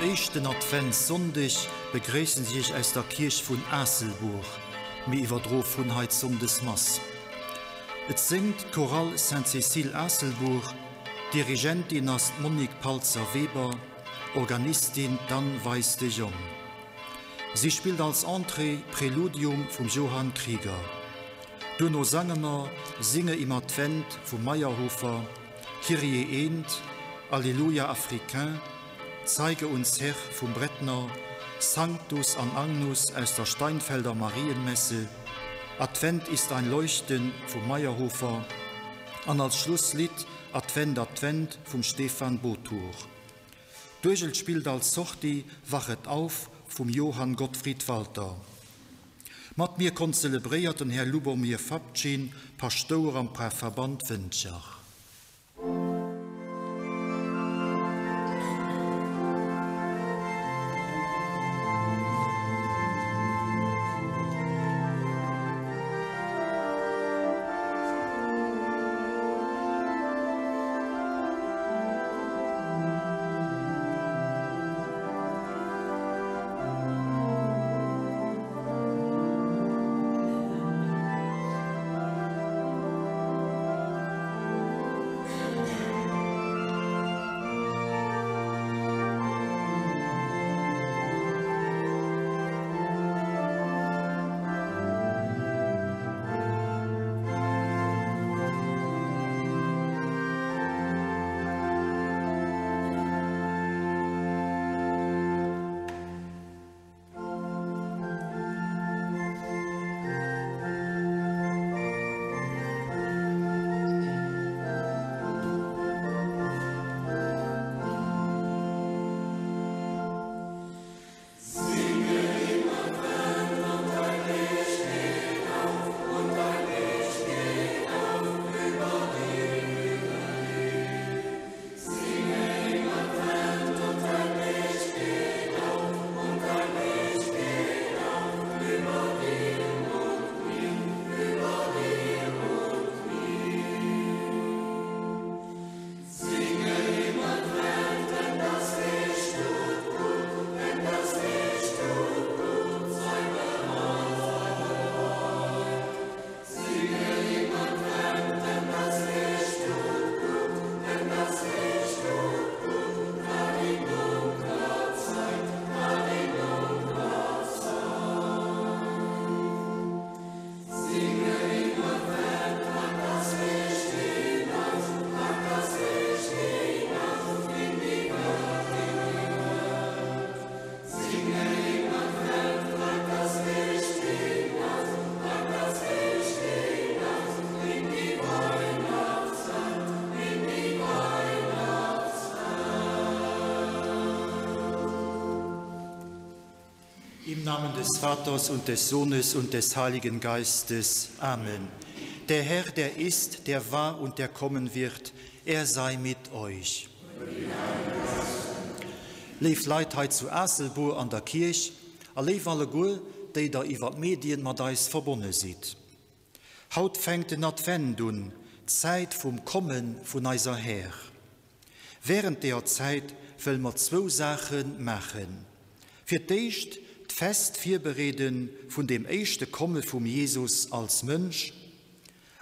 éischten Adventssonndeg begréissen si Iech aus der Kierch vun Aasselbuer. Mir iwwerdroe vun hei d'Sonndesmass. Et séngt d'Chorale Sainte-Cécile Aasselbuer, Dirigentin ass d'Monique Palzer-Weber, Organistin d'Anne Weis-de Jong. Si spillt als Entrée Preludium vum Johann Krieger. Duerno sange mer Singe im Advent vum Maierhofer, Kyrie eent, Alleluia Africain, Zeige uns Herr vum Brettner, Sanctus an Agnus aus der Steinfelder Marienmesse, Advent ist ein Leuchten vum Maierhofer an als Schlusslidd Advent, Advent vum Stefan Botur. D'Uergel spillt als Sortie Wachet auf vum Johann Gottfried Walther. Mat mir konzelebréiert den Här Lubomir Fabcin, Paschtouer am Parverband Wëntger. Im Namen des Vaters und des Sohnes und des Heiligen Geistes. Amen. Der Herr, der ist, der war und der kommen wird, er sei mit euch. Léif Leit hei zu Aasselbuer an der Kierch a léif alleguer, déi der iwwer d'Medien mat eis verbonne sidd. Haut fänkt den Advent un, d'Zäit vum Komme vun eiser Här. Wärend deeër Zäit wëlle mer zwou Saache maachen, Fir d'éischt d'Fest virbereede vun deem éischte Komme vum Jesus als Mënsch,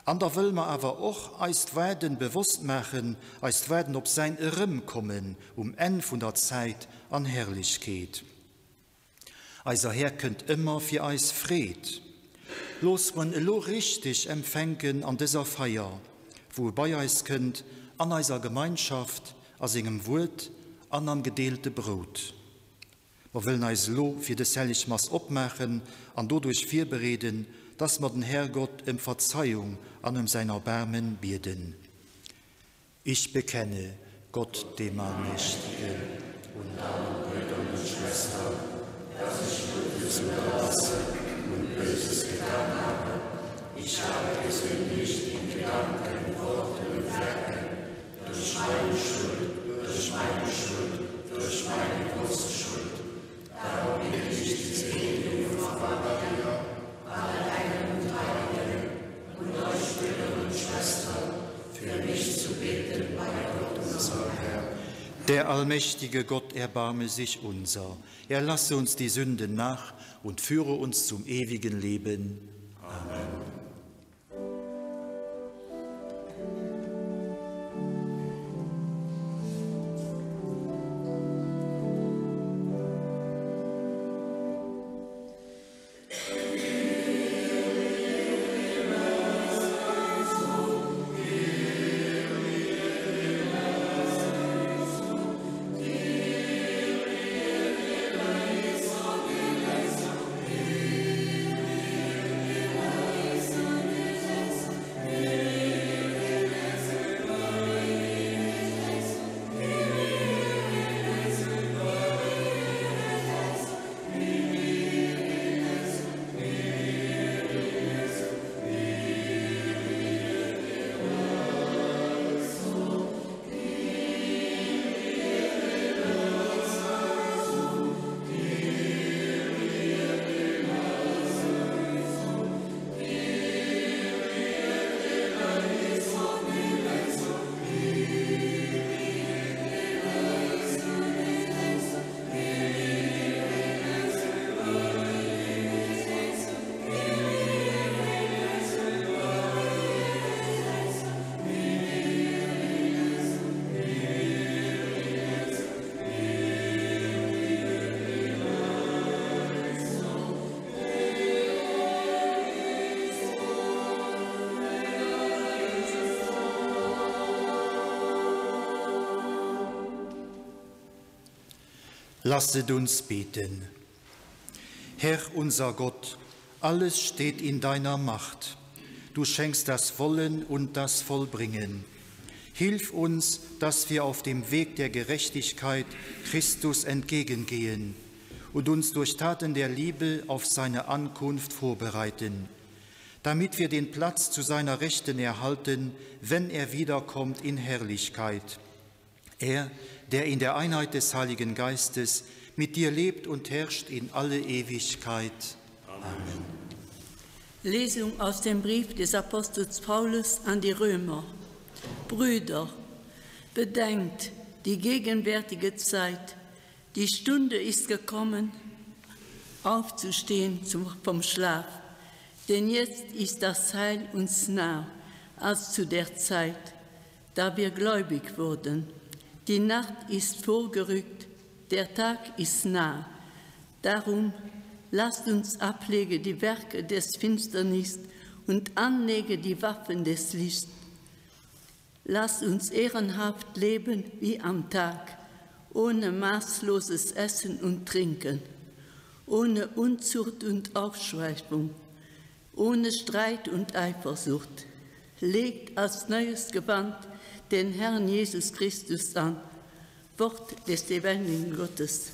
an da wëlle mer awer och eist Waarden bewosst maachen, eist Waarden op säin Erëmkommen um Enn vun der Zäit an Herrlechkeet. Eiser Här kënnt ëmmer fir eis Freed. Looss mer en elo richteg empfänken an dëser Feier, wou e bei eis kënnt an eiser Gemeinschaft, a sengem Wuert an am gedeelte Brout. Mer wëllen eis elo fir dës helleg Mass opmaachen an doduerch virbereeden, dass mer den Härgott ëm Verzeiung an ëm säin Erbaarmen bieden. Ich bekenne Gott dem Allmächtigen und allen Brüdern und Schwestern, dass ich Gutes unterlassen und Böses getan habe. Ich habe gesündigt in Gedanken, Worten und Werken, durch meine Schuld, durch meine Schuld, durch meine große Schuld. Darum bitte ich die selige Jungfrau Maria, alle Engel und Heiligen und euch Brüder und Schwestern, für mich zu beten bei Gott unserem Herrn. Der allmächtige Gott erbarme sich unser. Er lasse uns die Sünden nach und führe uns zum ewigen Leben. Amen. Lasset uns beten. Herr unser Gott, alles steht in deiner Macht. Du schenkst das Wollen und das Vollbringen. Hilf uns, dass wir auf dem Weg der Gerechtigkeit Christus entgegengehen und uns durch Taten der Liebe auf seine Ankunft vorbereiten, damit wir den Platz zu seiner Rechten erhalten, wenn er wiederkommt in Herrlichkeit. Er, der in der Einheit des Heiligen Geistes mit dir lebt und herrscht in alle Ewigkeit. Amen. Lesung aus dem Brief des Apostels Paulus an die Römer. Brüder, bedenkt die gegenwärtige Zeit, die Stunde ist gekommen, aufzustehen zum, vom Schlaf, denn jetzt ist das Heil uns nah als zu der Zeit, da wir gläubig wurden. Die Nacht ist vorgerückt, der Tag ist nah. Darum lasst uns ablege die Werke des Finsternis und anlege die Waffen des Lichts. Lasst uns ehrenhaft leben wie am Tag, ohne maßloses Essen und Trinken, ohne Unzucht und Aufschweifung, ohne Streit und Eifersucht. Legt als neues Gewand den Herrn Jesus Christus an. Wort des lebendigen Gottes.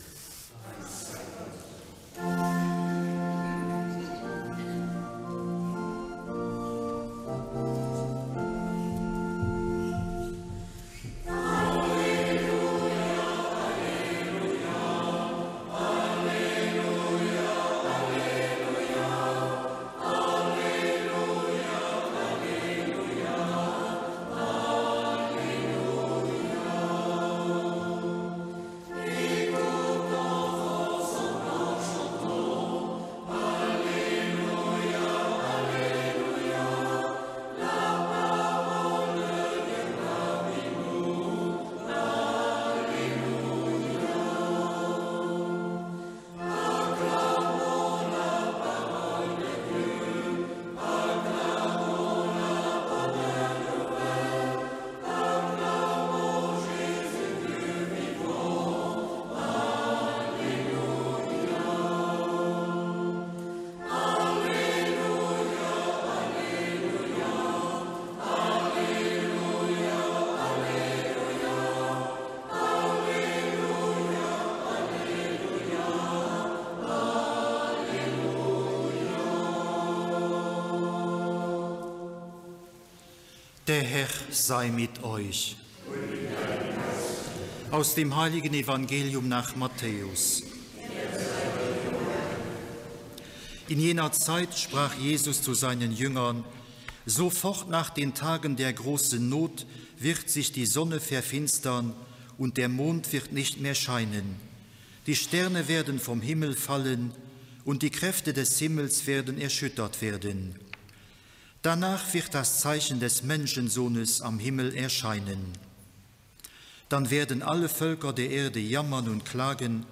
Der Herr sei mit euch. Aus dem heiligen Evangelium nach Matthäus. In jener Zeit sprach Jesus zu seinen Jüngern: Sofort nach den Tagen der großen Not wird sich die Sonne verfinstern und der Mond wird nicht mehr scheinen. Die Sterne werden vom Himmel fallen und die Kräfte des Himmels werden erschüttert werden. Danach wird das Zeichen des Menschensohnes am Himmel erscheinen. Dann werden alle Völker der Erde jammern und klagen,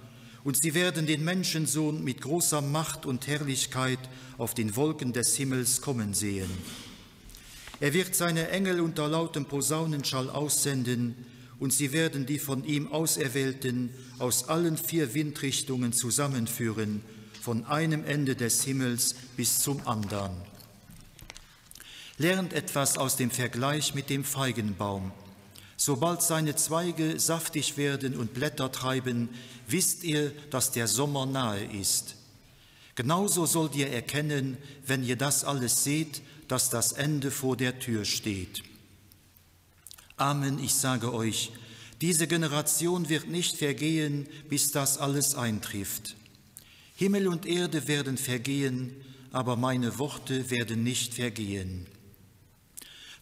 und sie werden den Menschensohn mit großer Macht und Herrlichkeit auf den Wolken des Himmels kommen sehen. Er wird seine Engel unter lautem Posaunenschall aussenden, und sie werden die von ihm Auserwählten aus allen vier Windrichtungen zusammenführen, von einem Ende des Himmels bis zum andern. Lernt etwas aus dem Vergleich mit dem Feigenbaum. Sobald seine Zweige saftig werden und Blätter treiben, wisst ihr, dass der Sommer nahe ist. Genauso sollt ihr erkennen, wenn ihr das alles seht, dass das Ende vor der Tür steht. Amen, ich sage euch, diese Generation wird nicht vergehen, bis das alles eintrifft. Himmel und Erde werden vergehen, aber meine Worte werden nicht vergehen.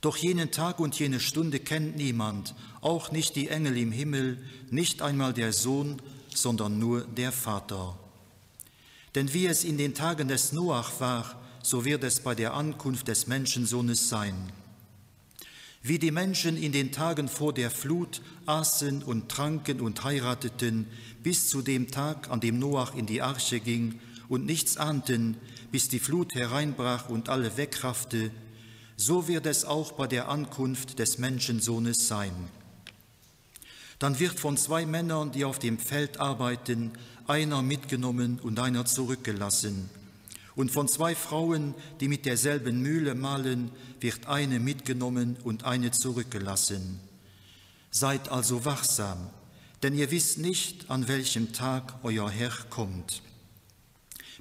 Doch jenen Tag und jene Stunde kennt niemand, auch nicht die Engel im Himmel, nicht einmal der Sohn, sondern nur der Vater. Denn wie es in den Tagen des Noach war, so wird es bei der Ankunft des Menschensohnes sein. Wie die Menschen in den Tagen vor der Flut aßen und tranken und heirateten, bis zu dem Tag, an dem Noach in die Arche ging und nichts ahnten, bis die Flut hereinbrach und alle wegraffte, so wird es auch bei der Ankunft des Menschensohnes sein. Dann wird von zwei Männern, die auf dem Feld arbeiten, einer mitgenommen und einer zurückgelassen. Und von zwei Frauen, die mit derselben Mühle mahlen, wird eine mitgenommen und eine zurückgelassen. Seid also wachsam, denn ihr wisst nicht, an welchem Tag euer Herr kommt.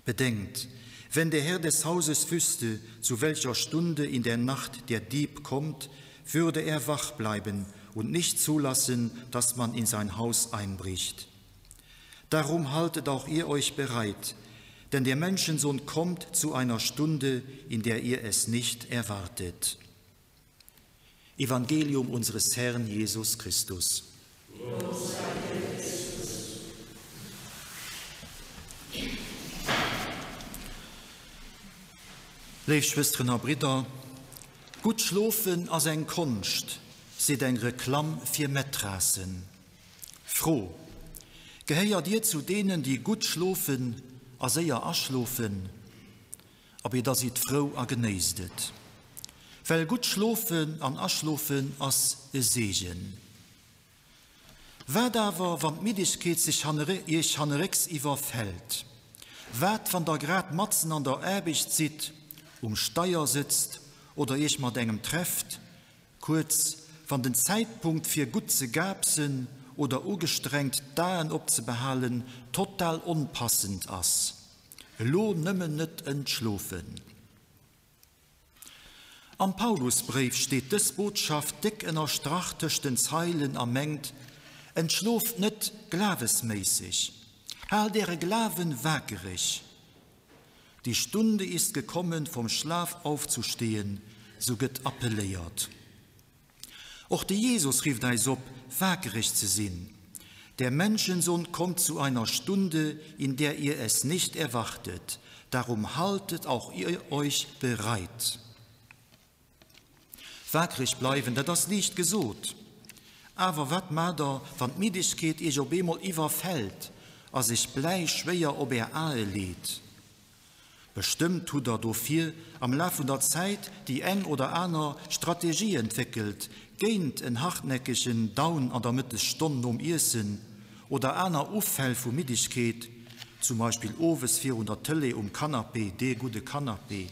Bedenkt, wenn der Herr des Hauses wüsste, zu welcher Stunde in der Nacht der Dieb kommt, würde er wach bleiben und nicht zulassen, dass man in sein Haus einbricht. Darum haltet auch ihr euch bereit, denn der Menschensohn kommt zu einer Stunde, in der ihr es nicht erwartet. Evangelium unseres Herrn Jesus Christus. Léif Schwësteren a Bridder, gutt schlofen ass eng Konscht, seet eng Reklamm fir Mätrassen. Fro, Gehéiert Dir zu deenen, déi gutt schlofen a séier aschlofen? Abee, da sidd frou a genéisst et. Well gutt schlofen an aschlofen ass e Seegen. Wat awer, wann d'Middegkeet sech iech hannerécks iwwerfält? Wat, wann der grad matzen an der Aarbecht sidd, um Steier sëtzt oder iech mat engem trefft? Kuerz, wann den Zäitpunkt fir gutt ze gaapsen oder ugestrengt d'Aen opzebehalen total onpassend ass. Elo nëmmen net entschlofen. Am Paulusbréif steet dës Botschaft déck ënnerstrach tëscht den Zeilen a mengt, Entschloft net glawesméisseg, haalt äre Glawen wakereg. Die Stunde ist gekommen, vom Schlaf aufzustehen, sou gëtt appelléiert. Och de Jesus rifft eis op, wakereg ze sinn, Der Menschensohn kommt zu einer Stunde, in der ihr es nicht erwartet, darum haltet auch ihr euch bereit. Wakereg bleiwen, dat ass liicht gesot. Awer wat maacht der, wann d'Middegkeet iech op eemol iwwerfält a sech bläischwéier op är Ae leet? Bestëmmt hutt der dofir am Laf vun der Zäit déi eng oder aner Strategie entwéckelt géint en hartnäckegen Down an der Mëttesstonn nom Iessen oder aner Ufäll vu Middegkeet, zum Beispill owes virun der Tëlee um Canapé, dee gudde Canapé.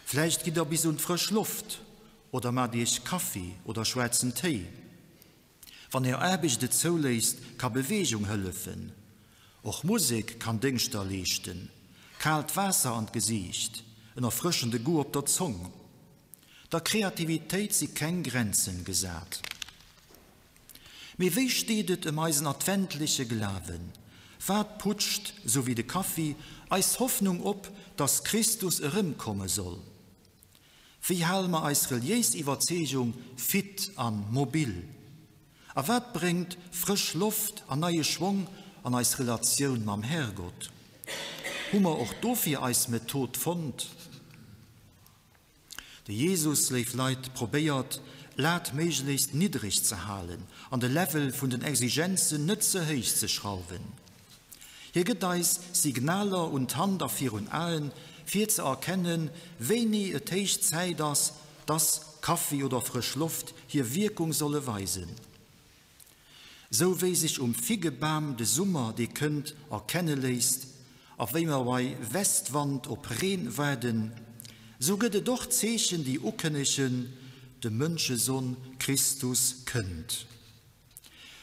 Vläicht gitt der bis un d'frësch Loft oder maacht iech Kaffi oder schwaarzen Téi. Wann är Aarbecht et zouléisst, ka Beweegung hëllefen. Och Musek kann Déngschter leeschten. Kaalt Waasser an d'Gesiicht, en erfrëschende Goût op der Zong. Der Kreativitéit si keng Grenzen gesat. Mee wéi steet et ëm eisen adventleche Glawen? Wat putscht, sou wéi de Kaffi, eis Hoffnung op, dass Christus erëmkomme soll? Wéi hale mer eis reliéis Iwwerzeegung fit a mobil? A wat bréngt frësch Loft an neie Schwong an eis Relatioun mam Herrgott? Hu mer och dofir eis Method fonnt? De Jesus, léif Leit, probéiert, d'Lat méiglechst niddreg ze halen an de Level vun den Exigenzen net ze héich ze schrauwen. Hie gëtt eis Signaler un d'Hand a virun Aen, fir ze erkennen, wéini et héich Zäit ass, dass Kaffi oder frësch Loft hir Wierkung solle weisen. Sou wéi sech um Figgebam de Summer, dee kënnt, erkenne léisst, a wéi mer bei Westwand op Reen waarden, sou gëtt et och Zeechen, déi ukënnegen, De Mënschesonn Christus kënnt.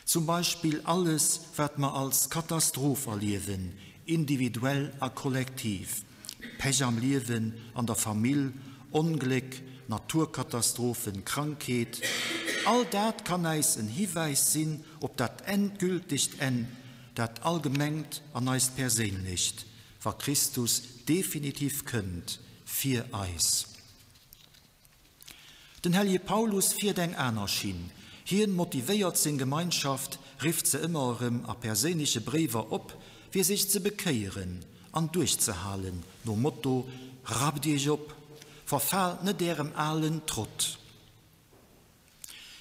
Zum Beispill alles, wat mer als Katastroph erliewen, individuell a kollektiv, Pech am Liewen, an der Famill, Ongléck, Naturkatastrophen, Krankheet, all dat kann äis en Hiwäis sinn op dat endgültegt Enn, dat allgemengt an eist perséinlecht, wa Christus definitiv kënnt fir eis. Den hellege Paulus fiert eng aner Schinn. Hien motivéiert seng Gemeinschaft, rifft se ëmmer erëm a perséinleche Bréiwer op, fir sech ze bekéieren an duerchzehalen, nom Motto, Rappt iech op, verfaalt net ärem alen Trott.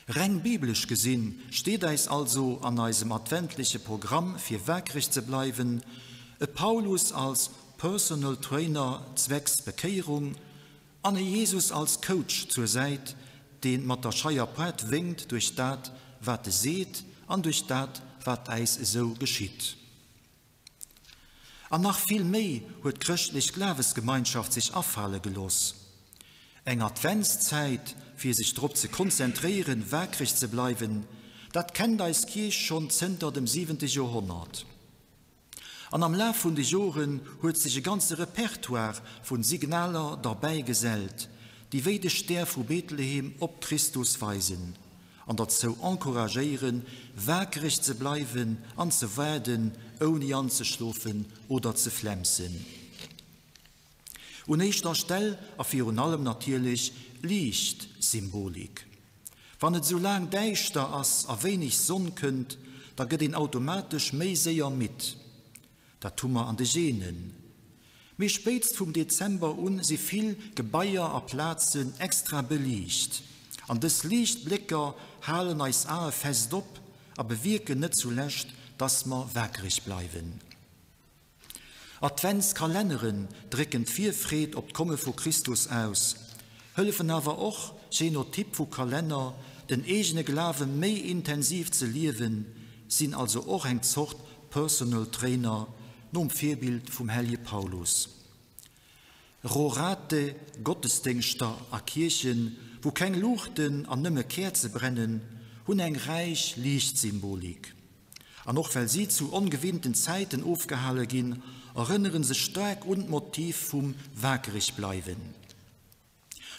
Reng biblesch gesinn, steet äis also an eisem adventleche Programm fir waakreg ze bleiwen, e Paulus als Personal Trainer zwecks Bekéierung an e Jesus als Coach zur Säit, dee mat der scheier Poart wénkt duerch dat, wat e seet an duerch dat, wat äis esou geschitt. An nach vill méi huet d'chrëschtlech Glawesgemeinschaft sech afale geloss. Eng Adventszäit, fir sech drop ze konzentréieren, waakreg ze bleiwen, dat kennt eis Kierch schonn zënter dem siwente Joerhonnert. An am Laf vun de Joren huet sech e ganze Repertoire vun Signaler derbäi gesellt, déi wéi de Stär vu Bethlehem op Christus weisen an derzou encouragéieren, waakreg ze bleiwen an ze waarden, ouni anzeschlofen oder ze flemsen. Un éischter Stell a virun allem natierlech Liichtsymbolik. Wann et sou laang däischter ass a wéineg Sonn kënnt, da gëtt een automatesch méi séier midd. Dat hu mer an de Genen. Mee spéitst vum Dezember un si vill Gebaier a Plazen extra beliicht. An dës Liichtblécker halen eis Ae fest op a bewierken net zulescht, dass mer waakreg bleiwen. Adventskalenneren drécken d'Virfreed op d'Komme vu Christus aus, hëllefen awer och, jee no Typ vu Kalenner, den eegene Glawe méi intensiv ze liewen, sinn also och eng Zort Personal Trainer nom Virbild vum Hellje Paulus. Rorate Gottesdéngschter a Kierchen, wou keng Luuchten an nëmme Käerze brennen, hunn eng räich Liichtsymbolik. An och well si zu ongewinnten Zäiten ofgehale ginn, erënnere se staark un d'Motiv vum waakereg bleiwen.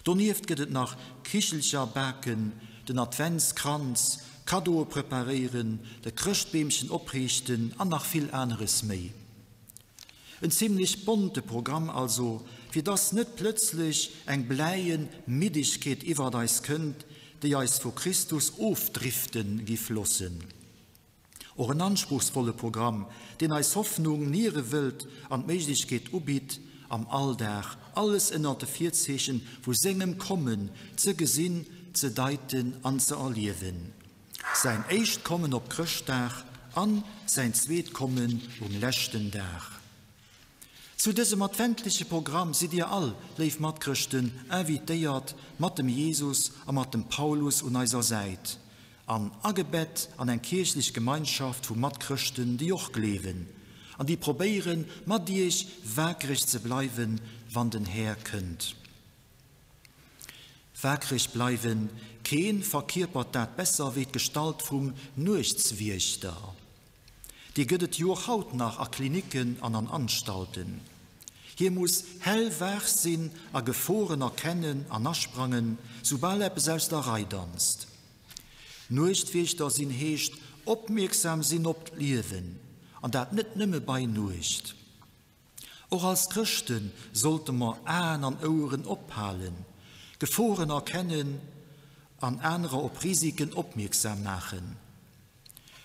Donieft gëtt et nach Kichelcher baken, den Adventskranz, Kaddoe preparéieren, de Chrëschtbeemchen opriichten an nach vill aneres méi. En zimlech bonte Programm also, fir dass net plëtzlech eng bläien Middegkeet iwwert eis kënnt, déi eis vu Christus ofdrifte giff lossen. Och en anspruchsvolle Programm, deen eis Hoffnung niere wëllt an d'Méiglechkeet ubitt, am Alldag alles ënnert de Virzeechen vu sengem Kommen ze gesinn, ze deiten an ze erliewen. Säin éischt Kommen op Chrëschtdag an säin zweet Kommen um leschten Dag. Zu dësem adventleche Programm sidd dir all, léif Matchrëschten, invitéiert, mat dem Jesus a mat dem Paulus un eiser Säit, an agebett an eng kierchlech Gemeinschaft vu Matchrëschten, déi och gleewen, an déi probéieren, mat iech waakreg ze bleiwen, wann den Här kënnt. Waakreg bleiwen, keen verkierpert dat besser wéi d'Gestalt vum Nuechtswiechter. Dee gëtt et jo och haut nach a Klinicken an an Anstalten. Hie muss hellwaach sinn a Geforen erkennen an asprangen, soubal eppes aus der Rei danzt. Nuechtwiechter sinn heescht opmierksam sinn op d'Liewen, an dat net nëmme bei Nuecht. Och als Chrëschte sollte mer Aen an Oueren ophalen, Geforen erkennen an anerer op Risiken opmierksam maachen.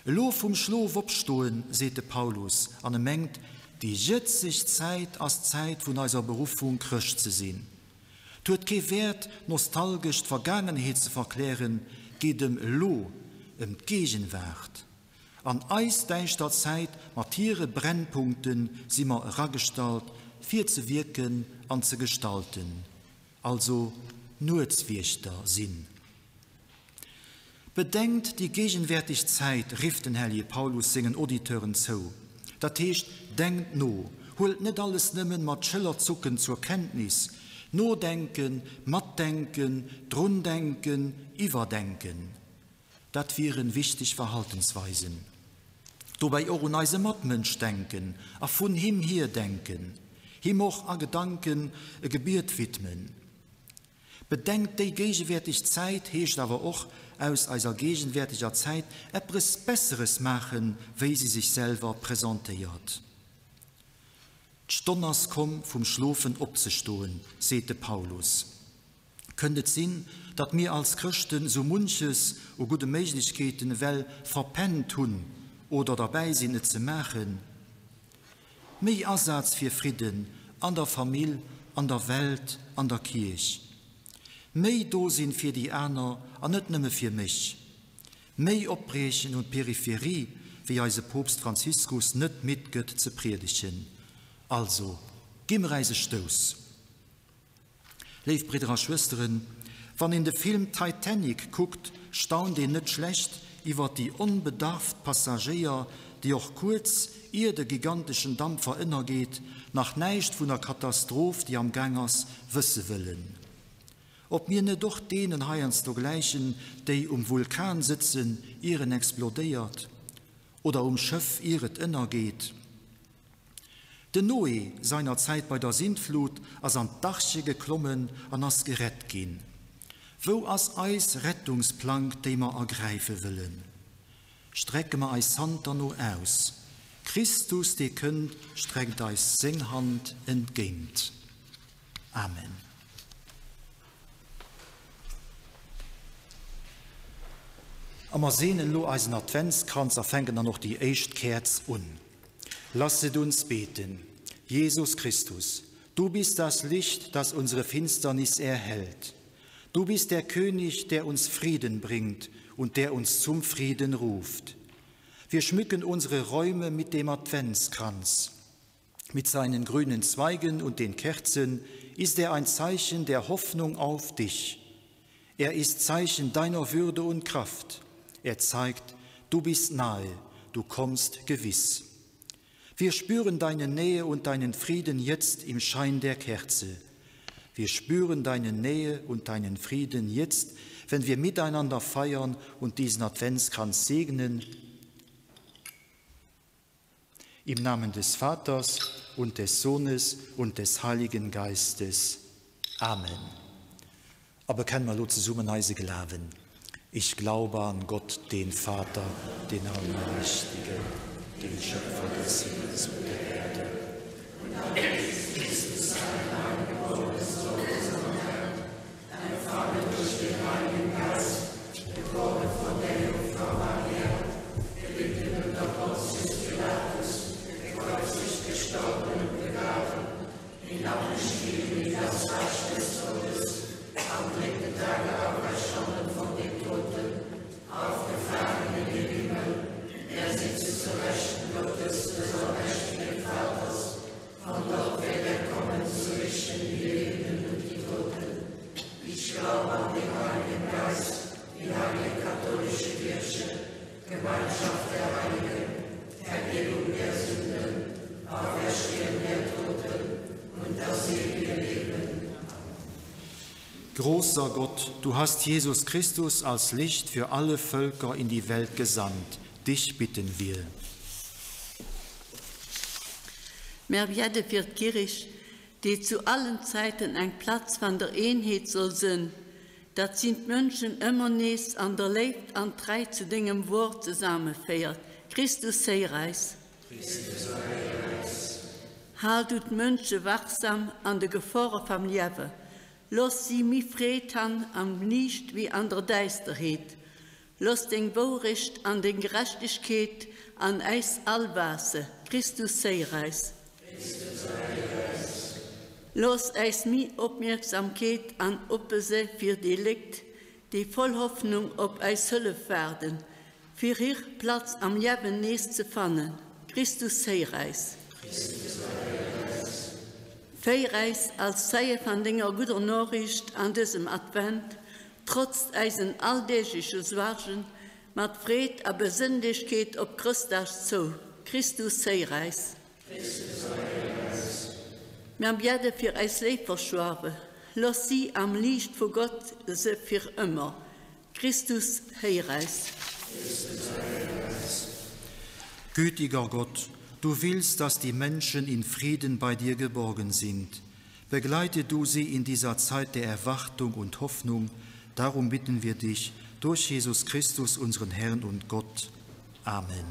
Elo vum Schlof opstoen, seet de Paulus, an e mengt, déi jëtzeg Zäit ass d'Zäit vun eiser Beruffung, Chrëscht ze sinn. 't huet kee Wäert, nostalgesch d'Vergaangenheet ze verklären, 't geet ëm elo, ëm d'Gegenwaart. An eis däischter Zäit mat hire Brennpunkte si mer eragestallt, fir ze wierken an ze gestalten, also Nuetswiechter sinn. Bedenkt die gegenwärtig Zeit, rifft den hellige Paulus sengen Auditeuren zou. Dat heescht, denkt no, huelt net alles nëmmen mat Schëllerzucken zur Kenntnis, nodenken, matdenken, drun denken, iwwerdenken, dat wieren wichteg Verhaltensweisen. Dobäi och un eise Matmënsch denken a vun him hier denken, him och a Gedanken e Gebiet widmen. Bedenkt déi géigewäerteg Zäit heescht awer och, aus eiser gegenwäerteger Zäit eppres Besseres maachen, wéi se sech selwer presentéiert. D'Stonn ass komm, vum Schlofen opzestoen, seet de Paulus. Kënnt et sinn, datt mir als Chrëschten sou munches u gudde Méiglechkeeten ewell verpennt hunn oder derbäi sinn et ze maachen? Méi Asaz fir Fridden an der Famill, an der Welt, an der Kierch. Méi do sinn fir déi aner an net nëmme fir mech. Méi opbriechen un d'Peripherie, wéi eise Poopst Franziskus net midd gëtt ze priedegen. Also, gi mer äis e Stouss! Léif Bridder a Schwësteren, wann een de Film Titanic kuckt, staunt een net schlecht iwwer déi onbedarft Passagéier, déi och kuerz ier de giganteschen Dampfer ënnergeet, nach näischt vun der Katastroph, déi am Gaang ass, wësse wëllen. Ob mir net och deenen heiansdo gläichen, déi um Vulkan sëtzen, ier en explodéiert, oder um Schëff, ier et ënnergeet. Den Noé seinerzäit bei der Sintflut ass an d'Arche geklommen an ass gerett ginn. Wou ass eis Rettungsplank, déi mer ergräife wëllen? Strecke mer eis Hand derno aus. Christus, dee kënnt, streckt eis seng Hand entgéint. Amen. A mer seenen elo eisen Adventskranz a fänken dann och déi éischt Käerz un. Lasset uns beten. Jesus Christus, du bist das Licht, das unsere Finsternis erhellt. Du bist der König, der uns Frieden bringt und der uns zum Frieden ruft. Wir schmücken unsere Räume mit dem Adventskranz. Mit seinen grünen Zweigen und den Kerzen ist er ein Zeichen der Hoffnung auf dich. Er ist Zeichen deiner Würde und Kraft. Er zeigt, du bist nahe, du kommst gewiss. Wir spüren deine Nähe und deinen Frieden jetzt im Schein der Kerze. Wir spüren deine Nähe und deinen Frieden jetzt, wenn wir miteinander feiern und diesen Adventskranz segnen. Im Namen des Vaters und des Sohnes und des Heiligen Geistes. Amen. A bekenne mer elo zesummen eise Glawen. Ich glaube an Gott, den Vater, den Allmächtigen, den Schöpfer des Himmels und der Erde, und an Jesus Christus, seinen eingeborenen Sohn, unseren Herrn, empfangen durch den Heiligen Geist, geboren von der Jungfrau Maria, gelitten unter Pontius Pilatus, gekreuzigt, gestorben und begraben, hinabgestiegen in das Reich des Todes, am dritten Tage auferstanden von den Toten, aufgefahren in den Himmel, er sitzt zur Rechten Gottes des allmächtigen Vaters, von dort wird er kommen zu richten die Lebenden und die Toten. Ich glaube an den Heiligen Geist, die heilige katholische Kirche, Gemeinschaft der Heiligen, Vergebung der Sünden, Auferstehung der Toten und das ewige Leben. Großer Gott, du hast Jesus Christus als Licht für alle Völker in die Welt gesandt. Dich bitten wir. Mer biede fir d'Kirich, déi zu allen Zäiten eng Platz van der Eenheet soll sënn, datt si d'Mënschen ëmmer nees an der Léift an Trei zu dengem Wort zesammeféiert. Christus, héier eis. Christus, erhéier eis. Hal du d'Mënsche wachsam an de Gefore vam Liewe. Looss si méi Freed han am Liicht wéi an der Däisterheet. Looss deng Wourecht an deng Gerechtegkeet an äis all waasse. Christus, héier äis. Looss äis méi Opmierksamkeet an oppe si fir déi Lékt, déi voll Hoffnung op äis Hëllef waarden, fir hir Platz am Liewen nees ze fannen. Christus, héier äis. Féier äis als Zeie van denger gudder Noriicht an dësem Advent, trotz äisen alldeegleche Suargen, mat Freed a Besënnlechkeet op Chrëstdag zou. Christus, héier äis. Mir biede fir eis léif Verstuarwe, looss si am Liicht vu Gott se fir ëmmer. Christus, héier eis. Gütiger Gott, du willst, dass die Menschen in Frieden bei dir geborgen sind. Begleite du sie in dieser Zeit der Erwartung und Hoffnung. Darum bitten wir dich durch Jesus Christus, unseren Herrn und Gott. Amen.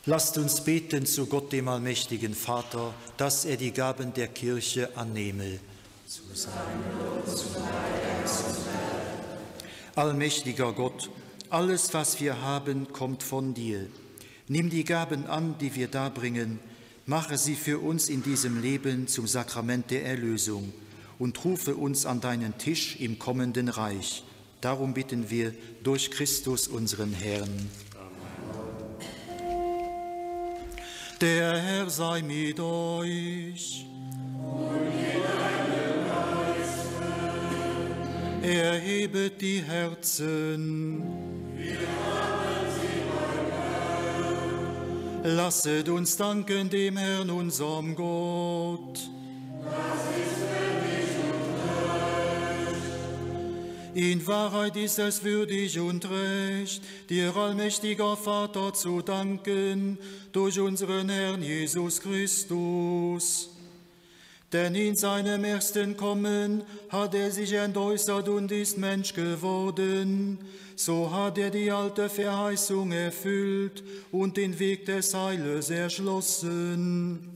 Lasst uns beten zu Gott, dem allmächtigen Vater, dass er die Gaben der Kirche annehme. Zu Allmächtiger Gott, alles, was wir haben, kommt von dir. Nimm die Gaben an, die wir darbringen, mache sie für uns in diesem Leben zum Sakrament der Erlösung und rufe uns an deinen Tisch im kommenden Reich. Darum bitten wir durch Christus unseren Herrn. Der Herr sei mit euch. Erhebet die Herzen. Lasset uns danken dem Herrn, unserem Gott. In Wahrheit ist es würdig und recht, dir allmächtiger Vater zu danken durch unseren Herrn Jesus Christus. Denn in seinem ersten Kommen hat er sich entäußert und ist Mensch geworden. So hat er die alte Verheißung erfüllt und den Weg des Heiles erschlossen.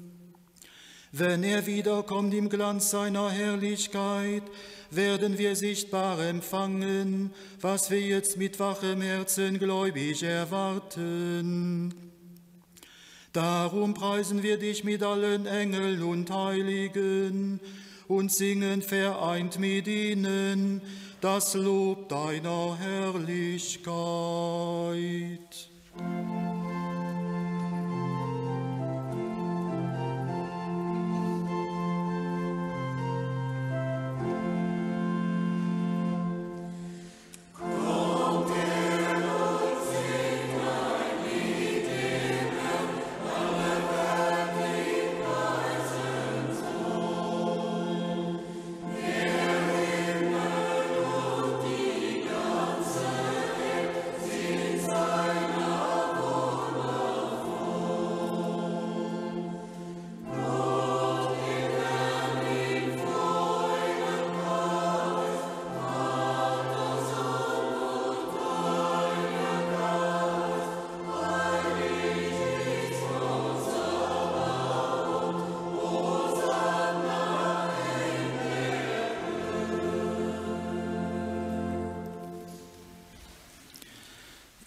Wenn er wiederkommt im Glanz seiner Herrlichkeit, werden wir sichtbar empfangen, was wir jetzt mit wachem Herzen gläubig erwarten. Darum preisen wir dich mit allen Engeln und Heiligen und singen vereint mit ihnen das Lob deiner Herrlichkeit.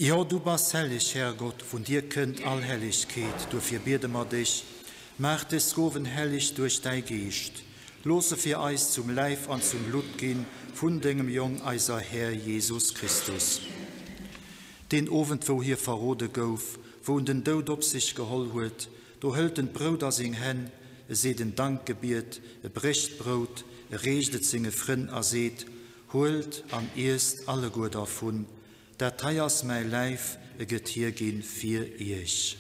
Jo, du bass helleg, Herrgott, vun dir kënnt all Hellegkeet, duerfir biede mer dech, Maach dës Gowen helleg duerch däi Geescht, looss se fir eis zum Läif an zum Blutt ginn vun dengem Jong, eiser Här Jesus Christus. Deen Owend, wou hie verrode gouf, wou en den Doud op sech geholl huet, do hëlt en d'Brout a seng Hänn, e seet en Dankgebiet, e brécht d'Brout, e reecht et senge Frënn a seet, Huelt an iesst alleguer dervun, dat hei ass mäi Läif, e gëtt hierginn fir iech.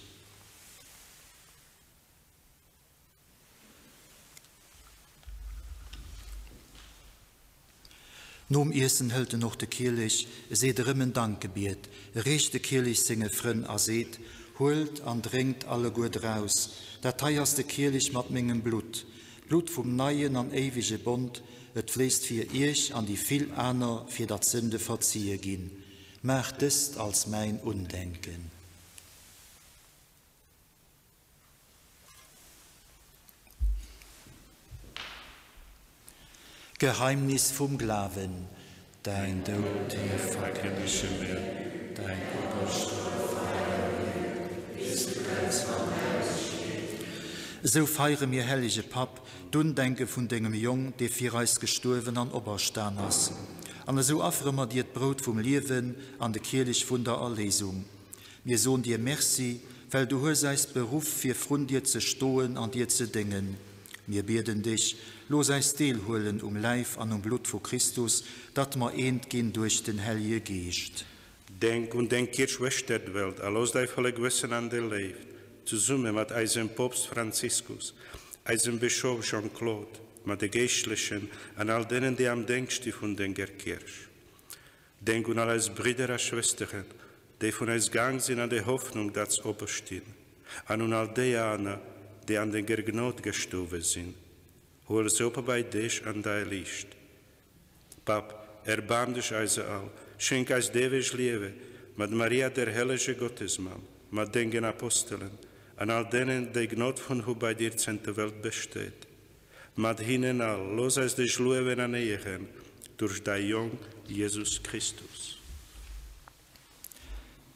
Nom Iessen hëlt en och de Kielech, e seet erëm en Dankgebiet, e reecht de Kielech senge Frënn a seet, Huelt an drénkt alleguer draus, dat hei ass de Kielech mat mengem Blutt, d'Blutt vum neien an éiwege Bond, et fléisst fir iech an déi vill aner, fir datt d'Sënde verzie ginn. Maacht dëst als mäin Undenken. Geheimnis vum Glawen. Däin Doud, Här, verkënnege mir, däin Operstoe feiere mir, bis du kënns an Herrlechkeet. Esou feiere mir, hellege Papp, d'Undenke vun dengem Jong, dee fir eis gestuerwen an operstan ass. An esou affere mer dir d'Brout vum Liewen an de Kielech vun der Erléisung. Mir soen dir Merci, well du hues äis beruff, fir vrun dir ze stoen an dir ze déngen. Mir bieden dech, looss äis deelhuelen um Läif an um Blutt vu Christus, datt mer eent ginn duerch den Hellje Geescht. Denk un deng Kierch uechter d'Welt a looss däi Vollek wuessen an der Léift, zesumme mat eisem Poopst Franziskus, eisem Bëschof Jean-Claude, mat de Geeschtlechen an all deenen, déi am Déngscht sti vun denger Kierch. Denk un all eis Bridder a Schwësteren, déi vun eis gaang sinn an der Hoffnung, datt s'operstinn, an un all déi aner, déi an denger Gnod gestuerwe sinn. Huel se op bei dech an däi Liicht. Papp, erbaarm dech eiser all, schenk eis d'éiweg Liewe mat Maria, der hellege Gottesmamm, mat dengen Apostelen an all deenen, déi Gnod fonnt hu bei dir zënnt de Welt besteet. Mat hinnen all, looss eis dech luewen an éieren duerch däi Jong Jesus Christus.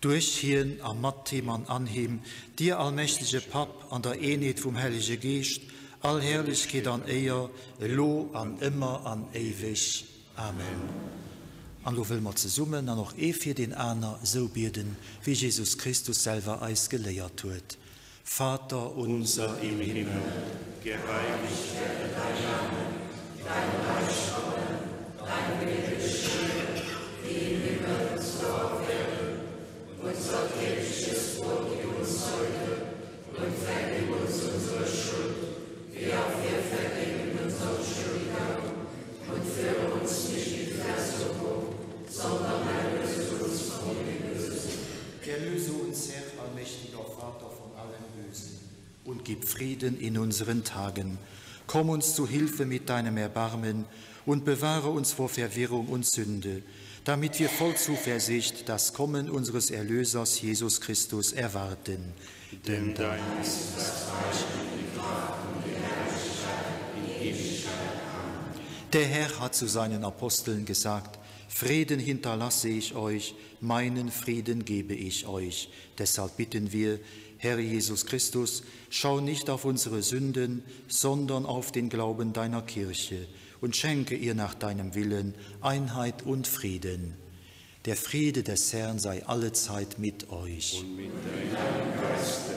Duerch hien a mat him an an him, dir allmächtege Papp, an der Eenheet vum Hellege Geescht, all Herrlechkeet an Éier, elo an ëmmer an éiweg. Amen. An elo wëlle mer zesummen an och ee fir deen aner esou bieden, wéi Jesus Christus selwer eis geléiert huet. Vater unser im Himmel, geheiligt werde dein Name, dein Reich komme, dein Wille geschehe, wie im Himmel so auf Erden. Unser tägliches Brot gib uns heute und vergib uns unsere Schuld, wie auch wir vergeben unseren Schuldigern. Und führe uns nicht in Versuchung, sondern erlöse uns von dem Bösen. Erlöse uns, Herr, allmächtiger Vater von allen Bösen, und gib Frieden in unseren Tagen. Komm uns zu Hilfe mit deinem Erbarmen und bewahre uns vor Verwirrung und Sünde, damit wir voll Zuversicht das Kommen unseres Erlösers Jesus Christus erwarten. Denn dein ist das Reich und die Kraft und die Herrlichkeit in Ewigkeit. Amen. Der Herr hat zu seinen Aposteln gesagt: Frieden hinterlasse ich euch, meinen Frieden gebe ich euch. Deshalb bitten wir, Herr Jesus Christus, schau nicht auf unsere Sünden, sondern auf den Glauben deiner Kirche und schenke ihr nach deinem Willen Einheit und Frieden. Der Friede des Herrn sei allezeit mit euch. Und mit deinem Geiste.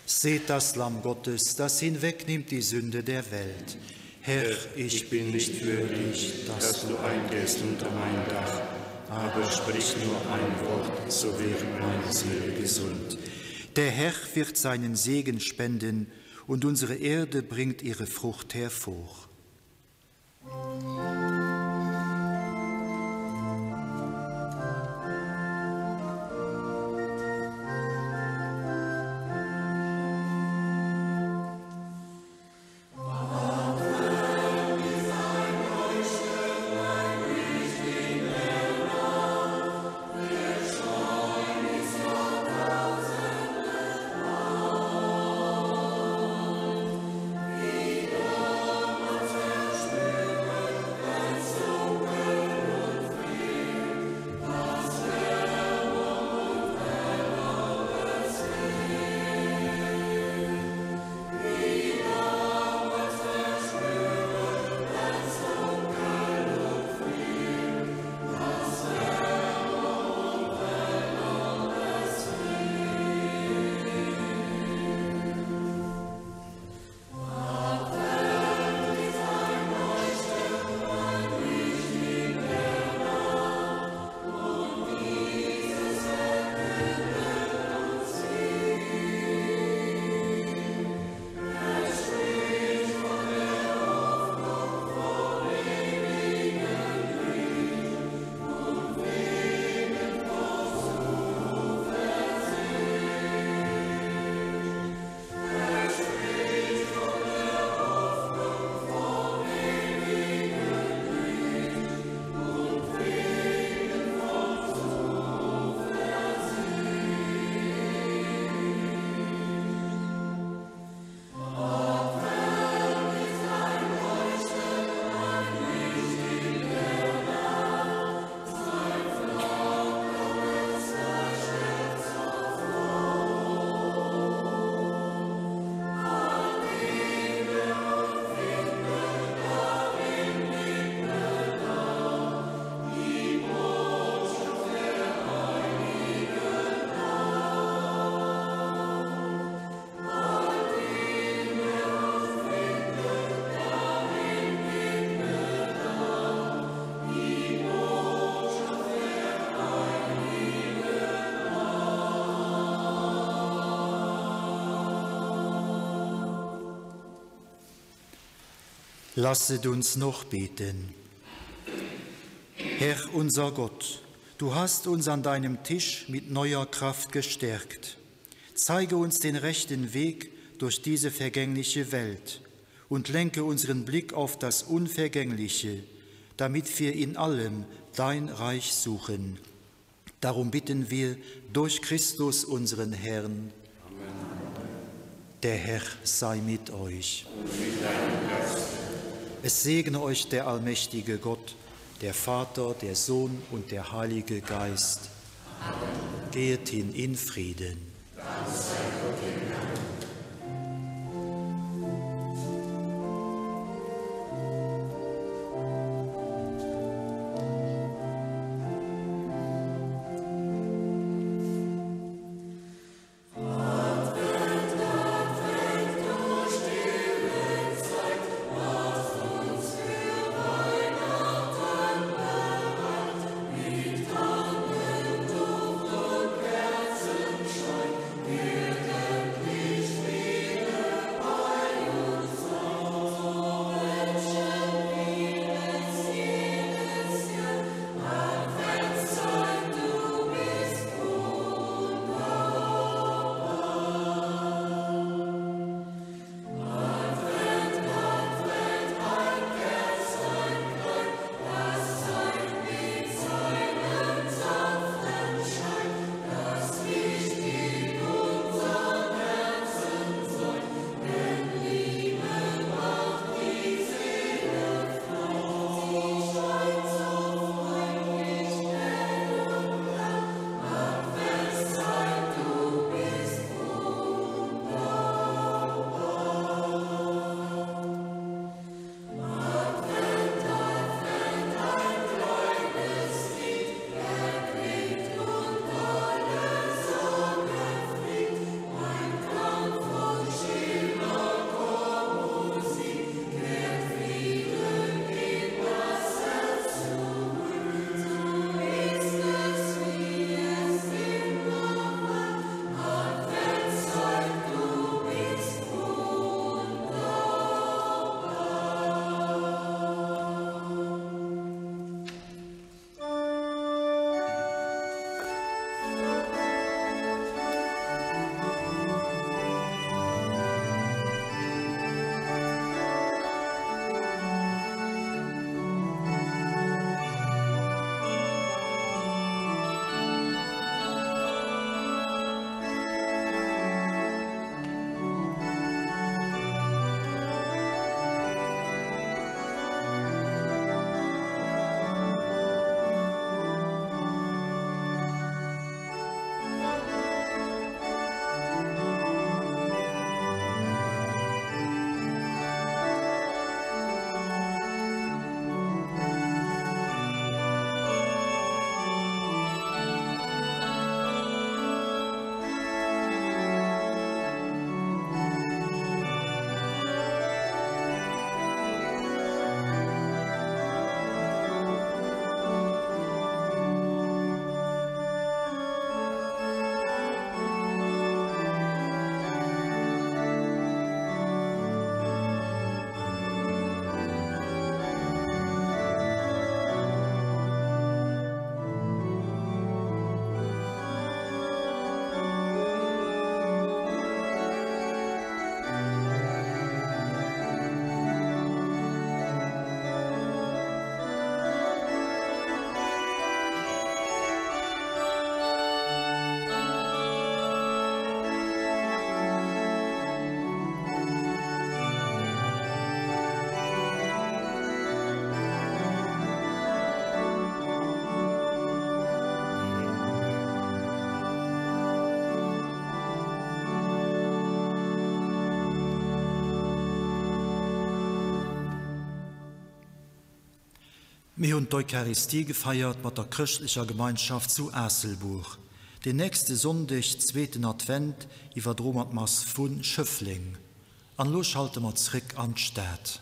Seht das Lamm Gottes, das hinwegnimmt die Sünde der Welt. Herr, ich bin nicht würdig, dass du eingehst unter mein Dach, aber sprich nur ein Wort, so wird meine Seele gesund. Der Herr wird seinen Segen spenden, und unsere Erde bringt ihre Frucht hervor. Lasset uns noch beten. Herr unser Gott, du hast uns an deinem Tisch mit neuer Kraft gestärkt. Zeige uns den rechten Weg durch diese vergängliche Welt und lenke unseren Blick auf das Unvergängliche, damit wir in allem dein Reich suchen. Darum bitten wir durch Christus unseren Herrn. Amen. Der Herr sei mit euch. Und mit deinem Geist. Es segne euch der allmächtige Gott, der Vater, der Sohn und der Heilige Geist. Amen. Gehet hin in Frieden. Dank sei Gott dem Herrn. Mir hunn d'Eucharistie gefeiert mat der chrëschtlecher Gemeinschaft zu Aasselbuer. Den nächste Sonndeg, zweeten Advent, iwwerdroe mer d'Mass vu Schëffleng. An elo schalte mer zréck an d'Stad.